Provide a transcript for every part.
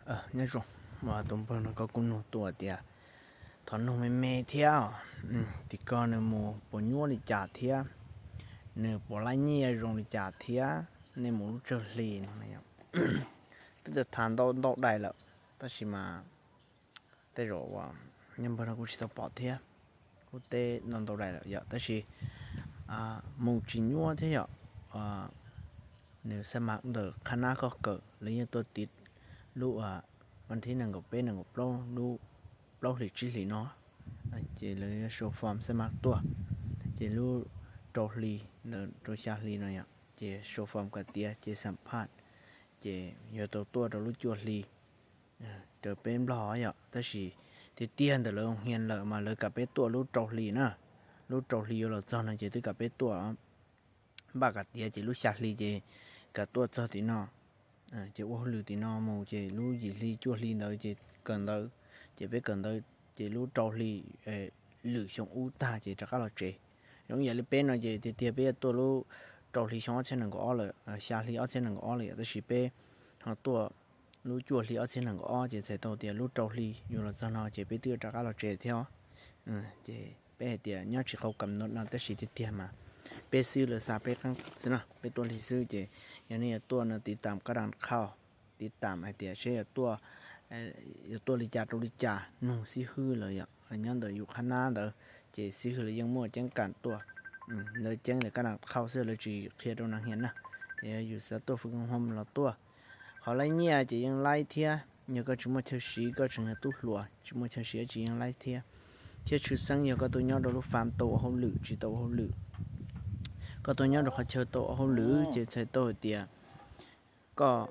Nyob zoo, tus npawg no koj kuj nug tuaj tias thov nug me me thiab, tim ko nws mus puas nyuaj li cas thiab, nws puas laij nyiaj zoo li cas thiab, nej mus lub tsawg hli no. Twb tham ntau ntau daim lawm, tab sis mas tej zaum uas nyob npawg no kuj tsis tau pom thiab, kuj teb ntau ntau daim lawm yom, tab sis mus tsis nyuaj thiab yom. Nws xa mas ntawm qhab nab koj kawm lawv yeej tuaj tiv lub vas thib nees nkaum peb nees nkaum plaub lub plaub hlis tsib hlis no, ces lawv show form xa mas tuaj, ces lub rau hli ntawd rau xya hli no yom, ces show form kom tiav ces xam phaj, ces yuav tau tuaj rau lub cuaj hli raws peb nplog yom. Tab sis tiag tiag ntawm lawv hia lawm mas lawv kam peb tuaj lub rau hli na, lub rau hli yuav los txog no ces twb kam peb tuaj. Npaj kom tiav ces lub xya hli ces kam tuaj txog tim no, ces ua hauj lwm tim no mus ces lub yim hli cuaj hli ntawd ces kawm ntawv, ces peb kawm ntawv ces lub rau hli lwm xyoo ub tag ces rov qab los tsev. Zoo yam li peb no ces tiag tiag peb yuav tuaj lub rau hli xyoo ob txhiab nees nkaum ob lawm, xya hli ob txhiab nees nkaum ob lawm yom, tab sis peb ho tuaj lub cuaj hli ob txhiab nees nkaum ob ces txhais tau tias lub rau hli yuav los txog no ces peb twb yuav rov qab los tsev thiab. Ces peb hais tias nyob tsis qau kam no tab sis tiag tiag mas peb xwb lawv xa peb qeeb xwb no, peb tuaj li xwb ces yog nej yuav tuaj no tiv tam kab dam qhau, tiv tam hais tias seb yuav tuaj li cas rau li cas, nug xib hwb lawv yom, nyob ntawm yus qhab nab ntawd, ces xib hwb lawv yeej muaj ceeb kam tuaj. Lawv ceeb ntawm kab dam qhau xwb, lawv tsis qhia rau nas hias na. Ces yog yus xav tuaj fwm hoo los tuaj. Qhov laij nyiaj ces yeej laib thiab, yog koj tsis muaj chaw siv, koj tseem yog tub hluas tsis muaj chaw siv dab tsi yeej laib thiab. Thiab tshwj xeeb yog koj tuaj nyob rau lub fam tau ua hauj lwm tsis tau ua hauj lwm, koj tuaj nyob rau qhov chaw tau ua hauj lwm ces txhais tau hais tias koj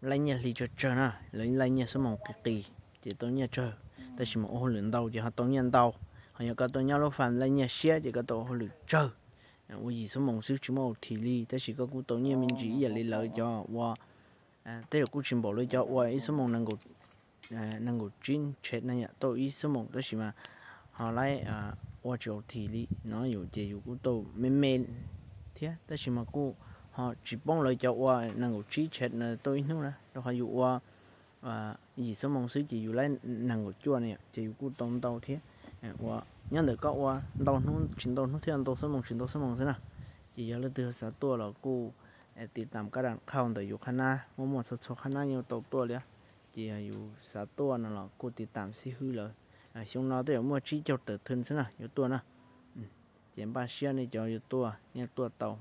laij nyiaj hli tsawg tsawg na, lawv laij nyiaj xuab moos qis qis ces tau nyiaj tsawg, tab sis mas ua hauj lwm ntau ces ho tau nyiaj ntau. Ho yog koj tuaj nyob lub fam laij nyiaj siab ces koj tau ua hauj lwm tsawg, ua yim xuab moos xwb tsis muaj OT li, tab sis koj kuj tau nyiaj me ntsis ib yam li lawv cov ua, tej zaum kuj tsis npaum lawv cov ua ib xuab moos nees nkaum tsib tshem na yom, tau ib xuab moos tab sis mas ho laib ua tsis OT li no yus ces yus kuj tau me me thiab, tab sis mas kuj ho tsis poob lawv cov ua nees nkaum tsib tshem na tau ib hnub na, rau qhov yus ua yim xuab moos xwb ces yus laib nees nkaum cuaj na yom, ces yus kuj tau ntau thiab. Ua nyob ntawm koj ua ntau hnub tsis ntau hnub thiab ntau xuab moos tsis ntau xuab moos xwb na. Ces yog leej twg xav tuaj los kuj tiv tam kab dam qhau ntawm yus qhab nab, muaj muaj txhua txhua qhab nab yeej tau tuaj li. Ces yog yus xav tuaj no los kuj tiv tam xib hwb lawv. Xyoo no tej zaum muaj tsib caug tawm thwm xwb na yuav tuaj na. Ces npaj siab nej cov yuav tuaj yeej tuaj tau.